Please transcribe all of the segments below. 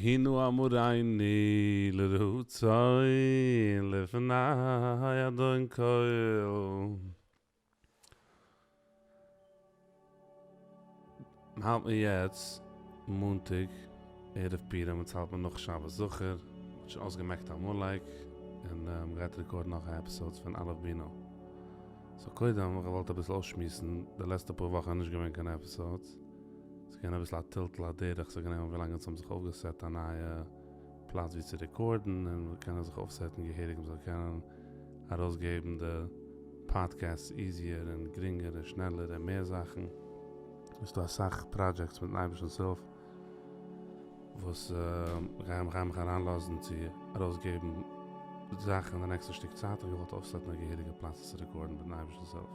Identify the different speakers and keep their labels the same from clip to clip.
Speaker 1: והנה אמרנו לרצון לפני אדון כל. מ'האלט מיר יעצט מאנטאג ערב פורים, אונז האלט מיר נאך שבת זכור, מ'האט שוין אויסגעמעקט עמלק, און מ'גייט רעקארדן נאך עפיסאודס פון אלף בינה. סאו קודם האב איך געוואלט אביסל אויסשמועסן, די לעצטע פאר וואכן איז נישט געווען קיין עפיסאודס, ס'איז געווען אביסל א טלטול הדרך, ס'האט גענומען ווילאנג אונז האבן זיך אויפגעסעט א נייע פלאץ ווי צו רעקארדן, און מ'זאל קענען זיך אויפסעטן געהעריג, מ'זאל קענען ארויסגעבן די פאדקעסטס איזיער און גרינגער און שנעלער און מער זאכן. ס'איז דא אסאך פראדזשעקטס מיטן אייבערשטנ'ס הילף וואס כ'גיי כ'גיי מיך אריינלאזן צו ארויסגעבן זאכן די נעקסטע שטיק צייט, איך געוואלט אויפסעטן א געהעריגע פלאץ צו רעקארדן מיטן אייבערשטנ'ס הילף.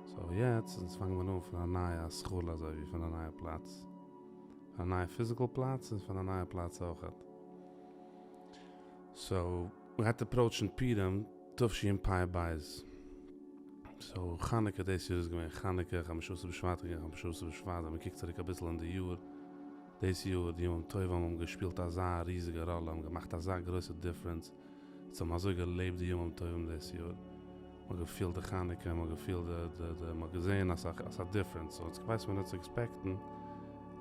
Speaker 1: סאו יעצט אונז פאנגן מיר אן פון א נייע התחלה אזוי ווי פון א נייע פלאץ. פון א נייע פיזיקל פלאץ און פון א נייע פלאץ אויכעט. סאו מ'גייט אפראוטשן פורים תשפ"ב. סאו חנוכה דאס יאר איז געווען חנוכה, חמשה עשר בשבט איז געווען חמשה עשר בשבט, ווען מ'קוקט צוריק אביסל אין די יאר, דאס יאר די ימים טובים האבן געשפילט אזא ריזיגע ראלע, האבן געמאכט אזא גרויסע דיפרענס, אונז האבן אזוי געלעבט די ימים טובים דאס יאר, מ'האט געפילט די חנוכה, מ'האט געפילט די די די, מ'האט געזען אסאך אסאך דיפרענס, סאו יעצט ווייסט מען צו עקספעקטן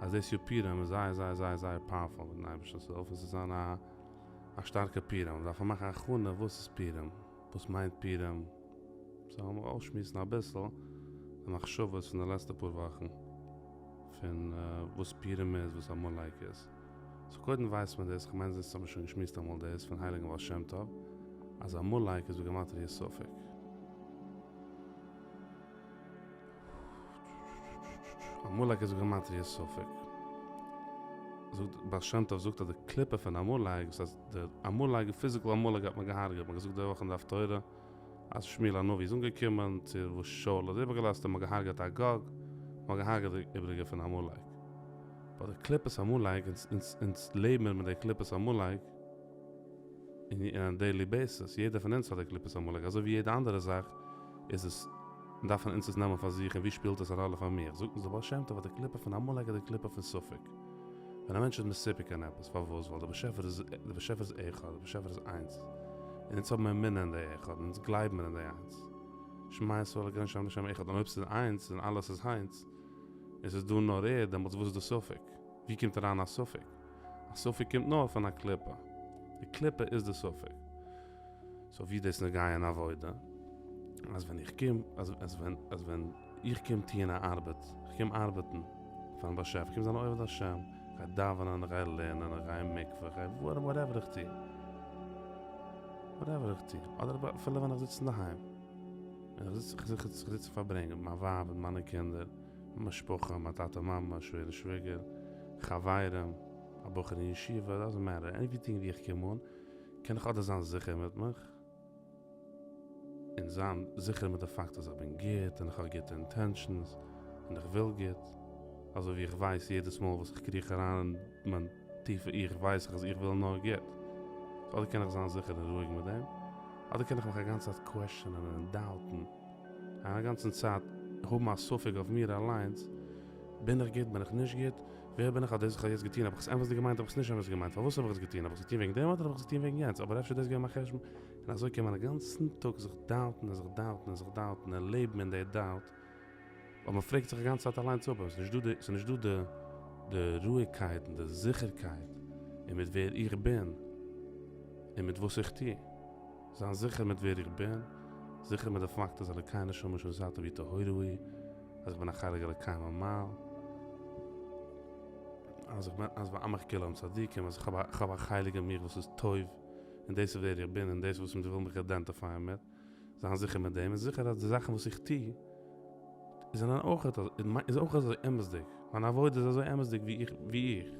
Speaker 1: אז דאס יאר פורים איז זייער זייער זייער זייער פאוערפול מיטן אייבערשטנ'ס הילף און ס'זאל זיין א א שטארקע פורים, מ'דארף מאכן א הכנה וואס איז פורים, וואס מיינט פורים, סאו לאמיר אויסשמועסן אביסל די מחשבות פון די לעצטע פאר וואכן פון וואס פורים איז, וואס עמלק איז. סאו קודם ווייסט מען דאס, כ'מיין דאס האבן מיר שוין געשמועסט אמאל דאס פון הייליגן בעל שם טוב, אז עמלק איז בגימטריא ספק. עמלק איז בגימטריא ספק. זאגט בעל שם טוב זאגט אז די קליפה פון עמלק, דאס הייסט די עמלק, די פיזיקל עמלק האט מען געהארגעט, מען האט געזאגט די וואך אין די הפטורה אז שמואל הנביא איז אנגעקומען צו וואס שאול האט איבערגעלאזט און מען האט געהארגעט אגג, מען האט געהארגעט די איבריגע פון עמלק. באט די קליפת עמלק, אונז אונז לעבן מיר מיט די קליפת עמלק אין א דעילי בעיסיס, יעדער פון אונז האט די קליפת עמלק, אזוי ווי יעדע אנדערע זאך איז עס דארפן אונז עס נעמען פאר זיך און ווי שפילט עס א ראלע פאר מיר, זאגט אונז דער בעל שם טוב אז די קליפה פון עמלק איז די קליפה פון ספק. ווען א מענטש איז מסופק אין עפעס, פארוואס? ווייל דער באשעפער איז, דער באשעפער איז אחד, דער באשעפער איז איינס, און אונז האבן אמונה אין די אחד, און אונז גלייבן מיר אין די איינס. שמע ישראל אלקינו השם אחד, און אויב ס'איז איינס און אלעס איז איינס, און ס'איז דא נאר ער, דעמאלטס וואס איז די ספק? ווי קומט אריין א ספק? א ספק קומט נאר פון א קליפה. די קליפה איז די ספק. סאו ווי איז דאס נוגע אין עבודה? אז ווען איך קום, אז אז ווען אז ווען איך קום טוען א ארבעט, איך קום ארבעטן פארן באשעפער, איך קום זיין א עובד השם, איך גיי דאווענען, איך גיי לערנען, איך גיי אין מקווה, איך גיי וואטעווער איך טו, וואטעווער איך טו, אדער אפילו ווען איך זיץ אינדערהיים, און איך זיץ איך זיץ איך זיץ און פארברענג מיט מיין ווייב מיט מיינע קינדער, מיין משפחה, מיין טאטע מאמע, שווער און שוויגער, חברים, א בחור אין ישיבה, דאזענט מעטער, עניטינג ווי איך קום אן, קען איך אדער זיין זיכער מיט מיך, און זיין זיכער מיט די פאקט אז איך בין גוט און איך האב גוטע אינטענשאנס און איך וויל גוט, אזוי ווי איך ווייס יעדעס מאל וואס איך קריך אריין אין מיין טיפע איך ווייס איך אז איך וויל נאר גוט. סאו אדער קען איך זיין זיכער און רואיג מיט דעם, אדער קען איך מיך א גאנצע צייט קוועשטשענען און דאוטן, און א גאנצן צייט האבן א ספק אויף מיר אליינס, בין איך גוט בין איך נישט גוט, ווער בין איך אז דאס וואס איך האב יעצט געטון האב איך עס אמת'דיג געמיינט האב איך עס נישט אמת'דיג געמיינט פארוואס האב איך עס געטון האב איך עס געטון וועגן דעם אדער האב איך עס געטון וועגן יענץ אבער אפשר איז דאס געווען מיין חשבון און אזוי קען מען א גאנצן טאג זיך דאוטן און זיך דאוטן און זיך דאוטן און לעבן אין די דאוט ווייל מען פרעגט זיך א גאנצע צייט אליינס אפ און ס'איז נישט דא די ס'איז נישט דא די די רואיגקייט און די זיכערקייט און מיט ווער איך בין און מיט וואס איך טו. זיין זיכער מיט ווער איך בין, זיכער מיט די פאקט אז אלוקי נשמה שנתת בי טהורה היא, אז איך בין א חלק אלוקי ממעל, אז איך בין אז ועמך כולם צדיקים, אז איך האב איך האב א חלק אין מיך וואס איז טוב, און דאס איז ווער איך בין און דאס איז וואס מ'וויל מיך אידענטיפייען מיט, זיין זיכער מיט דעם, און זיכער אז די זאכן וואס איך טו זענען אויך איז אויך אזוי אמת'דיג, מיין עבודה איז אזוי אמת'דיג ווי איך ווי איך.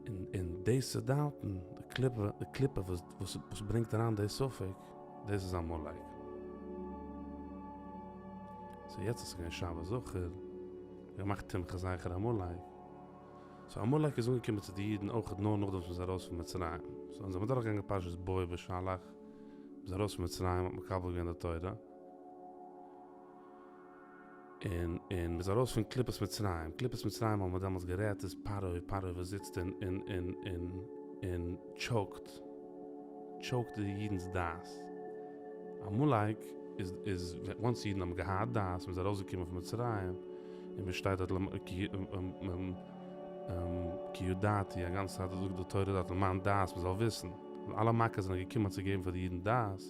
Speaker 1: און און דאס צו דאוטן, די קליפה, די קליפה וואס וואס וואס ברענגט אריין די ספק, דאס איז עמלק. סאו יעצט איז געווען שבת זכור, געמאכט תמחה זכר עמלק. סאו עמלק איז אנגעקומען צו די אידן אויכעט נאר נאכדעם וואס מ'איז ארויס פון מצרים. סאו אונז זעמיר דורכגעגאנגען פרשת בא בשלח, מ'איז ארויס פון מצרים, מ'האט מקבל געווען די תורה. און און מ'איז ארויס פון קליפת מצרים, קליפת מצרים האבן מיר דעמאלטס גערעדט איז פרעה, פרעה וואס זיצט און און און און און טשאוקט, טשאוקט די אידנ'ס דעת. עמלק איז איז וואנס אידן האבן געהאט דעת, מ'איז ארויסגעקומען פון מצרים, און מ'שטייט דארט כי ידעתי, א גאנצע צייט זאגט די תורה דארט למען דעת מ'זאל וויסן, און אלע מכות זענען געקומען צו געבן פאר די אידן דעת,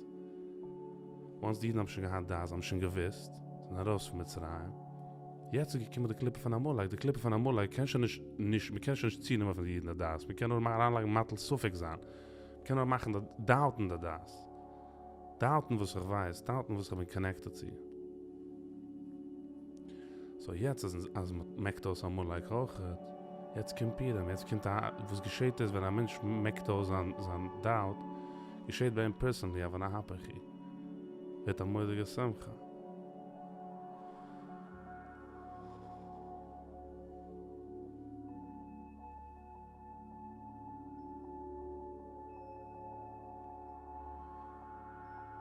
Speaker 1: וואנס די אידן האבן שוין געהאט דעת, זיי האבן שוין געוואוסט, זענען ארויס פון מצרים, יעצט איז געקומען די קליפה פון עמלק, די קליפה פון עמלק קען שוין נישט נישט, מ'קען שוין נישט צונעמען פון די אידן די דעת, מ'קען נאר אריינלייגן מטיל ספק זיין, מ'קען נאר מאכן די דאוטן די דעת. דאוטן וואס איך ווייס, דאוטן וואס איך בין קאנעקטעד צו. סאו יעצט אז אז מ'מעקט אויס עמלק אויכעט, יעצט קומט פורים, יעצט קומט א, וואס געשעט איז ווען א מענטש מעקט אויס זיין זיין דאוט, געשעט ביי אים פערסענלי א ונהפוך הוא. ווערט א מורא'דיגע שמחה.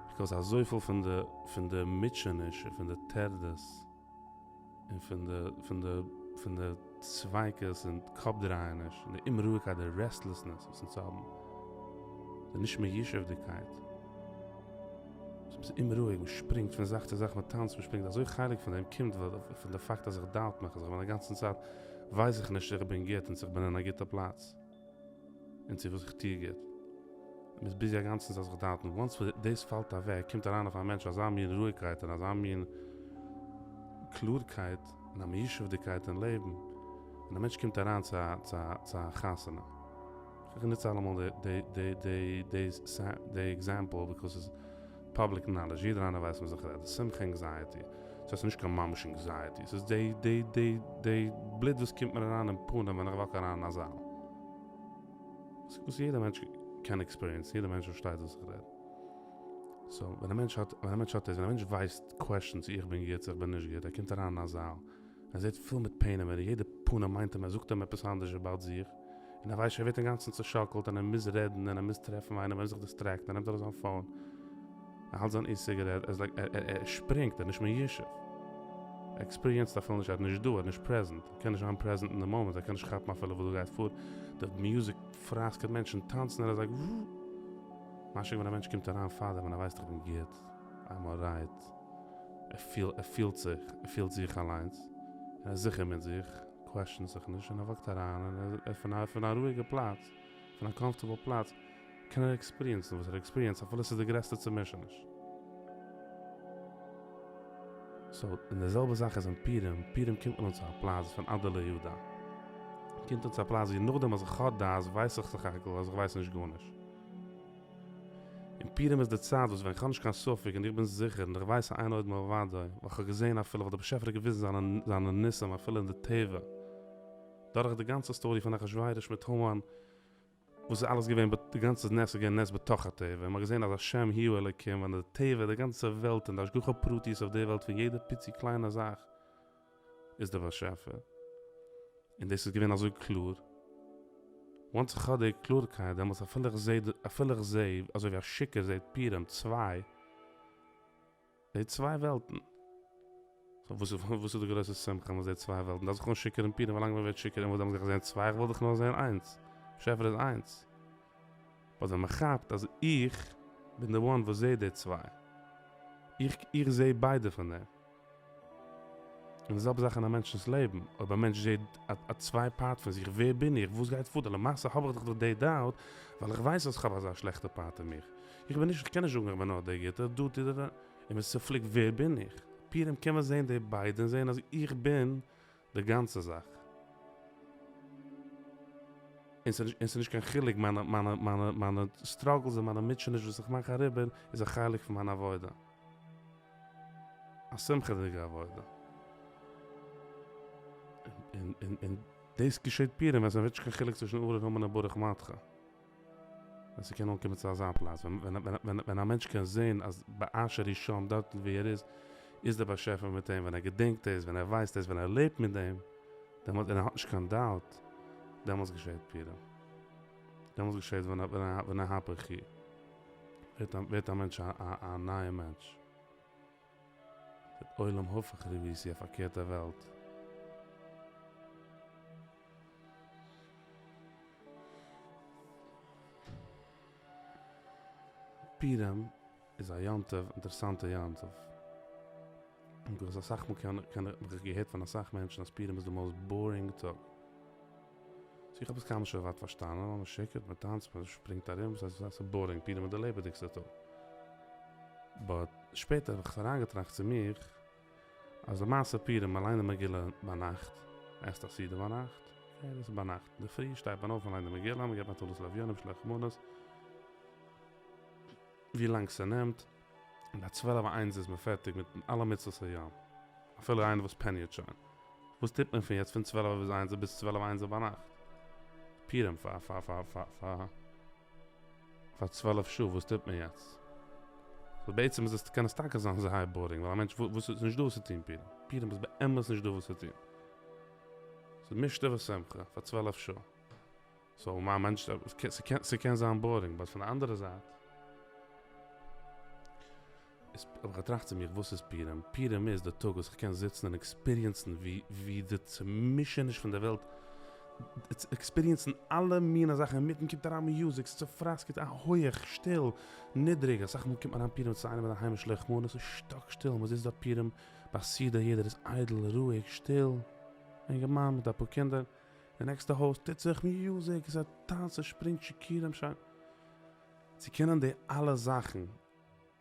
Speaker 1: ביקאוז אזויפיל פון די פון די מוטשעניש און פון די טרדות און פון די פון די פון די ספיקות און קאפ דרייעניש און די אומרואיגקייט די רעסטלעסנעס וואס אונז האבן די נישט מיושב'דיגקייט מ'איז אומרואיג מ'שפרינגט פון זאך צו זאך מ'טאנצט מ'שפרינגט אזוי חלק פון דעם קומט פון די פאקט אז איך דאוט מיך אז איך בין אגאנצן צייט ווייס איך נישט צו איך בין גוט און צו איך בין אין א גוטע פלאץ און צו וואס איך טוה גוט. מען איז ביזי אגאנצן צייט זיך דאוטן, וואנס דאס פאלט אוועק קומט אריין אויף א מענטש אזא מין רואיגקייט און אזא מין קלארקייט און א מיושב'דיגקייט אין לעבן, ווען א מענטש קומט אריין צו א צו א צו א חתונה, איך נוץ אלעמאל די די די די די עקזעמפל ביקאוז ס'איז פאבליק נאלעדזש, יעדער איינער ווייסט פון וואס איך רעד, די שמחה ענקזייעטי, סאו ס'איז נישט קיין ממש ענקזייעטי, ס'איז די די די די בלוט וואס קומט מיר אריין אין פנים ווען איך וואק אריין אין א זאל. וואס יעדער מענטש קען עקספיריענסן, יעדער מענטש פארשטייט וואס איך רעד. סאו ווען א מענטש האט, ווען א מענטש האט דאס, ווען א מענטש ווייסט קוועשאן צו איך בין גוט צו איך בין נישט גוט, ער קומט אריין אין א זאל, ער זעט פול מיט פענעמער און יעדע פנים מיינט אים, ער זאגט אים עפעס אנדערש אבאוט זיך, און ער ווייסט שוין, ער ווערט אינגאנצן צושאקלט און ער מוז רעדן און ער מוז טרעפן איינעם, ער מוז זיך דיסטרעקטן, ער נעמט ארויס זיין פאון, ער האלט זיין אי-סיגערעט, ער איז לייק, ער שפרינגט, ער איז נישט מיושב. ער עקספיריענסד אפילו נישט, ער איז נישט דא, ער איז נישט פרעזענט, ער קען נישט זיין פרעזענט אין די מאמענט, ער קען נישט כאפן אפילו וואס דא גייט פאר, די מוזיק פראסקעט מענטשן טאנצן, ער איז לייק וואו. משא"כ ווען א מענטש קומט אריין פארדעם ווען ער ווייסט איך בין גוט, איים אלרייט, ער פילט, ער פילט זיך, ער פילט זיך אליינס, ער איז זיכער מיט זיך, קוועשאנט זיך נישט, און ער וואקט אריין און ער פון א פון א רואיגע פלאץ, פון א קאמפארטעבל פלאץ, קען ער עקספיריענסן וואס ער עקספיריענסט אפילו ס'איז די גרעסטע צומישעניש. סאו, און די זעלבע זאך איז אין פורים, פורים קומט מען אן צו א פלאץ פון עד דלא ידע. קומט אן צו א פלאץ ווי נאכדעם אז איך האב דעת ווייס איך סך הכל אז איך ווייס נישט גארנישט. און פורים איז די צייט וואס ווען איך האב נישט קיין ספק און איך בין זיכער און איך ווייס אז אין עוד מלבדו, ווייל כ'האב געזען אפילו ווייל דער באשעפער האט געוויזן זיינע זיינע ניסים אפילו אין די טבע, דורך די גאנצע סטארי פון אחשורוש מיט המן, וואס איז אלעס געווען די גאנצע נס איז געווען נס בתוך הטבע און מ'האט געזען אז השם הוא האלוקים און די טבע די גאנצע וועלט און די השגחה פרטית אויף די וועלט פון יעדע פיצי קליינע זאך איז דער באשעפער און דאס איז געווען אזוי קלאר וואנס איך האב די קלארקייט דעמאלטס אפילו איך זע אפילו איך זע אזוי ווי א שיכור זעט פורים צוויי די צוויי וועלטן. סאו וואס איז וואס איז די גרויסע שמחה אז מ'זעט צוויי וועלטן? דארף זיך אנשיכור'ן פורים ווילאנג מ'ווערט שיכור און וואס דעמאלטס גיי איך זען צוויי? איך וויל דאך נאר זען איינס. באשעפער איז איינס. באט ווען מ'כאפט אז איך בין די וואן וואס זעט די צוויי. איך איך זע ביידע פון דעם. און די זעלבע זאך אין א מענטשנ'ס לעבן, אויב א מענטש זעט א צוויי פארט פון זיך, ווער בין איך? וואס גייט פאר דא? למעשה האב איך דאך די דאוט, ווייל איך ווייס אז כ'האב אזא שלעכטע פארט אין מיך. איך בין נישט, איך קען נישט זאגן איך בין נאר דער גוטער, דא טוט ער און מ'איז צופליקט ווער בין איך? פורים קען מען זען די ביידע און זען אז איך בין די גאנצע זאך. און ס'איז נישט קיין חילוק מיינע מיינע מיינע מיינע סטראגלס און מיינע מוטשעניש וואס איך מאך אריבער איז א חלק פון מיין עבודה. א שמחה'דיגע עבודה. און און און דאס געשעט פורים ווען ס'ווערט נישט קיין חילוק צווישן ארור המן און ברוך מרדכי. ווען ס'קען אנקומען צו אזא פלאץ, ווען ווען ווען א מענטש קען זען אז באשר הוא שם, דארטן וואו ער איז, איז דער באשעפער מיט אים, ווען ער געדענקט דאס, ווען ער ווייסט דאס, ווען ער לעבט מיט דעם, דעמאלט, און ער האט נישט קיין דאוט, דעמאלטס געשעט פורים. דעמאלטס געשעט ונהפוך הוא. ווערט א מענטש א נייע מענטש. עולם הפוך רואיתי, א פארקערטע וועלט. פורים איז א יום טוב, אינטערעסאנטע יום טוב. ביקאז אסאך מאל קען קען האב איך געהערט פון אסאך מענטשן אז פורים איז די מאוסט בארינג טאג. סאו איך האב עס קיינמאל נישט ווייט פארשטאנען, ווייל מען שיכור'ט, מען טאנצט, מען שפרינגט ארום, וואס הייסט וואס הייסט בארינג, פורים איז די לעבעדיגסטע טאג. באט שפעטער האב איך אריינגעטראכט צו מיך, אז למעשה פורים, מען ליינט די מגילה ביינאכט, מען עסט א סעודה ביינאכט, אקעי דאס איז ביינאכט, אינדערפרי שטייט מען אויף מען ליינט די מגילה, מען געבט מתנות לאביונים משלוח מנות, ווי לאנג ס'נעמט, און ביי צוועלף איינס איז מען פערטיג מיט אלע מצוות היום, אפילו איינער וואס פעניעט שוין. וואס טוט מען פון יעצט פון צוועלף ביז איינס ביז צוועלף איינס ביינאכט? פורים פאר פאר פאר פאר פאר פאר צוועלף שעה וואס טוט מען יעצט? סאו בעצם איז עס קען עס טאקע זיין זייער בארינג ווייל א מענטש וואס איז נישט דא וואס צו טון פורים, פורים איז באמת נישט דא וואס צו טון. ס'איז משתה ושמחה פאר צוועלף שעה. סאו א מענטש, ס'קען זיין בארינג, באט פון די אנדערע זייט, איז האב איך געטראכט צו מיך וואס איז פורים? פורים איז די טאג וואס איך קען זיצן און עקספיריענסן ווי ווי די צומישעניש פון די וועלט, עקספיריענסן אלע מיני זאכן, אינמיטן קומט אריין מיוזיק, ס'צופראסקעט, א הויעך, שטיל, נידריג, אסאך מאל קומט מען אריין פורים צו איינעם אינדערהיים משלוח מנות, ס'איז שטאק שטיל, מ'זיצט דארט פורים ביי סעודה יעדער איז איידל, רואיג, שטיל, אינגערמאן מיט אפאר קינדער. די נעקסטע הויז טוט זיך מיוזיק, עס טאנצט עס שפרינגט שיכורים שוין. צו קענען די אלע זאכן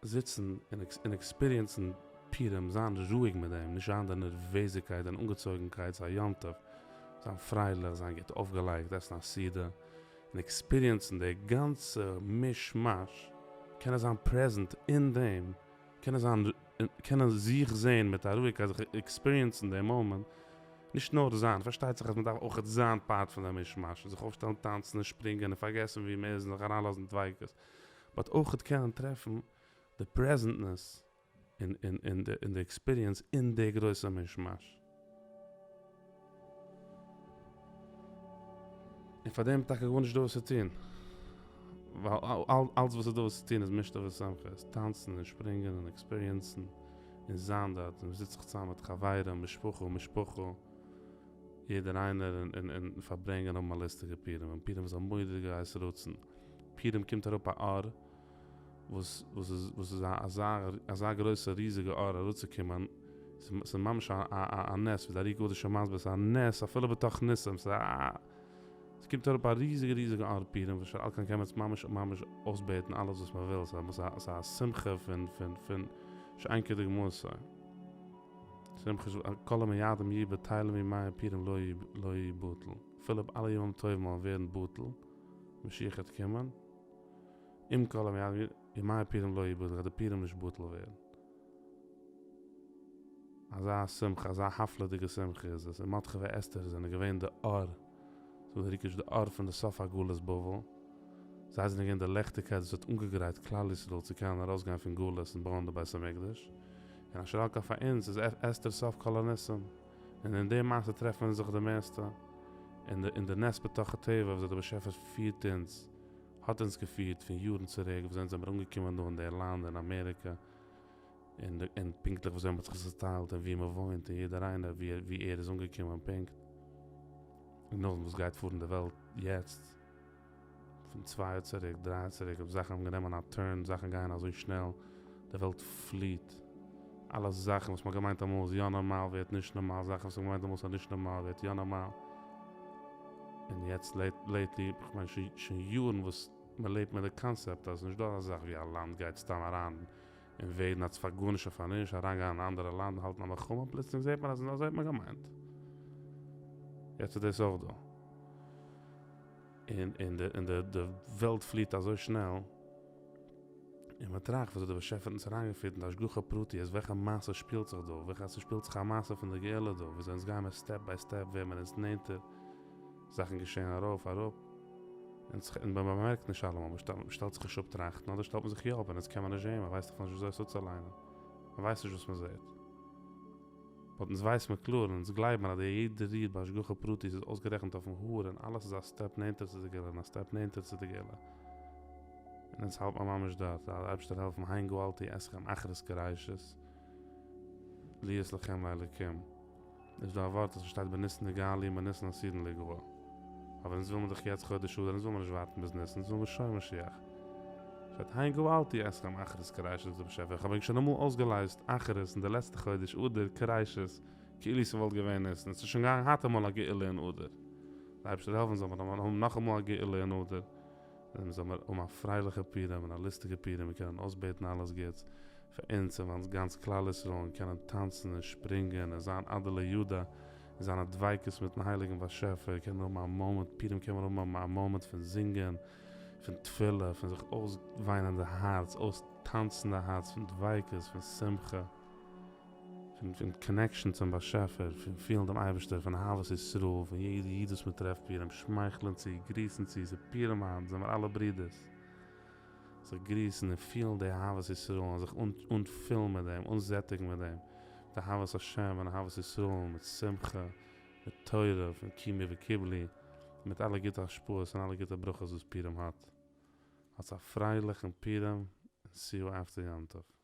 Speaker 1: זיצן און עקספיריענסן פורים, זיין רואיג מיט דעם, נישט זיין די נערוועזיקייט און אנגעצויגנקייט, ס'איז א יום טוב, זיין פרייליך, זיין גוט אויפגעלייגט, עסן א סעודה, און עקספיריענסן די גאנצע מיש מאש, קענען זיין פרעזענט אין דעם, קענען זיין קענען זיך זעהן מיט א רואיגקייט זיך עקספיריענסן די מאמענט, נישט נאר זיין, פארשטייט זיך אז מען דארף אויכעט זיין פארט פון די מישמאש, זיך אויפשטעלן טאנצן און שפרינגען און פארגעסן ווי מען איז און זיך אריינלאזן דביקות, באט אויכעט קענען טרעפן די פרעזענטנעס און די עקספיריענס אין די גרויסע מישמאש. און פאר דעם איז טאקע גארנישט דא וואס צו טון, ווייל אלץ וואס איז דא וואס צו טון איז משתה ושמחה, איז טאנצן און שפרינגען און עקספיריענסן און זיין דארט, און מ'זיצט זיך צוזאם מיט חברים, משפחה ומשפחה, יעדער איינער און און פארברענגען האבן א לוסטיגע פורים, און פורים איז א מורא'דיגע עת רצון, פורים קומט אראפ א אור וואס וואס איז וואס איז אזא אזא גרויסע ריזיגע אור אראפצוקומען, ס'איז ממש א א א נס, ווי די אר"י הקדוש איז מסביר, ס'איז א נס אפילו בתוך ניסים, ס'איז א ס'קומט אראפ א ריזיגע ריזיגע אור פורים וואס אשר על כן קען מען עס ממש ממש אויסבעטן אלעס וואס מען וויל, ס'איז א ס'איז א שמחה פון פון פון שאין כדוגמתו. שמחה כל המועדים יהיו בטלים וימי הפורים לא יהיו בטל, אפילו אלע ימים טובים וועלן ווערן בטל, משיח וועט קומען. אם כל המועדים ימי הפורים לא יהיו בטל גייט די פורים נישט בטל ווערן. אזא שמחה, אזא הפלא'דיגע שמחה איז עס, און מרדכי ואסתר זענען געווען די אור, זאגט דער אר"י הקדוש די אור פון די סוף הגלות בבל, זיי זענען געווען די לעכטיגקייט וואס האט אנגעגרייט כלל ישראל צו קענען ארויסגיין פון גלות און בויען די בית המקדש, און אשר על כן פאר אונז איז אסתר סוף כל הניסים, און אין די מעשה טרעפן אונז זיך די מערסטע, אין די נס בתוך הטבע וויאזוי דער באשעפער פירט אונז. האט אונז געפירט פון יארן צוריק וויאזוי אונז זעמיר אנגעקומען דא אין די לאנד אין אמעריקע, און און פונקטליך וויאזוי מ'האט זיך צוטיילט און וואו מ'וואוינט און יעדער איינער וואו וואו ער איז אנגעקומען פונקט, און נאכדעם וואס גייט פאר אין די וועלט יעצט, פון צוויי יאר צוריק, דריי יאר צוריק, אויב זאכן האבן גענומען א טורן, זאכן גייען אזוי שנעל, די וועלט פליעט, אלע זאכן וואס מ'האט געמיינט אמאל איז יא נארמאל ווערט נישט נארמאל, זאכן וואס מ'האט געמיינט אמאל ס'איז נישט נארמאל ווערט יא נארמאל. און יעצט לעיטלי, כ'מיין שוין יארן וואס מ'לעבט מיט די קאנסעפט אז נישט דא אזא זאך ווי א לאנד גייט סתם אריין אינוועידן אז פאר גארנישט און פאר נישט, אריינגיין אין א אנדערע לאנד און האלטן א מלחמה, פלוצלינג זעט מען אז אזוי האט מען געמיינט. יעצט איז דאס אויך דא. און און די און די די וועלט פליעט אזוי שנעל. און מען טראכט וויאזוי דער באשעפער האט אונז אריינגעפירט אין די השגחה פרטיות, וועלכע מעשה שפילט זיך דא, וועלכע ס'שפילט זיך א מעשה פון די גאולה דא, וויאזוי אונז גיימער סטעפ ביי סטעפ ווערן מיר אונז נענטער, זאכן געשען ארויף אראפ, און מען באמערקט נישט אלעמאל, מען שטעלט זיך נישט אפ טראכטן, אדער שטעלט מען זיך יא אפ און אונז קען מען נישט זען, מען ווייסט דאך נישט וויאזוי עס אפצוליינען, מען ווייסט נישט וואס מען זעט. באט אונז ווייס מיר קלאר און אונז גלייב מיר אז די יעדע ריר בהשגחה פרטית איז אויסגערעכנט אויפן האר און אלעס איז א סטעפ נענטער צו די גאולה און א סטעפ נענטער צו די גאולה און אונז האלט מיר ממש דארט, זאל דער אייבערשטער העלפן הן גאלתי אתכם אחרית כראשית. להיות לכם לאלקים. איז דא א ווארט אז ס'שטייט בניסן נגאלו ובניסן עתידין ליגאל. אבער אונז וויל מיר דאך יעצט חודש אדר, אונז וויל מיר נישט ווארטן ביז ניסן, אונז וויל מיר שוין משיח. שטייט הן גאלתי אתכם אחרית כראשית זאגט דער באשעפער, איך האב ענק שוין אמאל אויסגעלייזט אחרית אין די לעצטע חודש אדר כראשית, כאילו ס'וואלט געווען ניסן, און ס'איז שוין געהאט אמאל א גאולה אין אדר. דער אייבערשטער זאל העלפן זאל מיר האבן נאכאמאל א גאולה אין אדר. און זאל מיר האבן א פרייליכע פורים און א לוסטיגע פורים און קענען אויסבעטן אלעס גוטס פאר אונז און פאר גאנץ כלל ישראל און קענען טאנצן און שפרינגען און זיין עד דלא ידע און זיין א דביקות מיטן הייליגן באשעפער קענען האבן א מאמענט פורים קען מען האבן א מאמענט פון זינגען פון תפילה פון זיך אויסוויינען די הארץ אויסטאנצן די הארץ פון דביקות פון שמחה. פון פון קאנעקשאן צום באשעפער, פון פילן דעם אייבערשטער, פון אהבת ישראל, פון יעדע איד וואס מען טרעפט פורים, שמייכלען צו, גריסן צו, ס'איז פורים היינט, זעמער אלע ברודערס. זיך גריסן און פילן די אהבת ישראל און זיך אנפילן מיט דעם, אנזעטיגן מיט דעם, מיט אהבת השם און אהבת ישראל, מיט שמחה, מיט תורה, פון קימו וקיבלו, מיט אלע גוטע השפעות און אלע גוטע ברכות וואס פורים האט. האטס א פרייליכן פורים און סי יו עפטער יום טוב.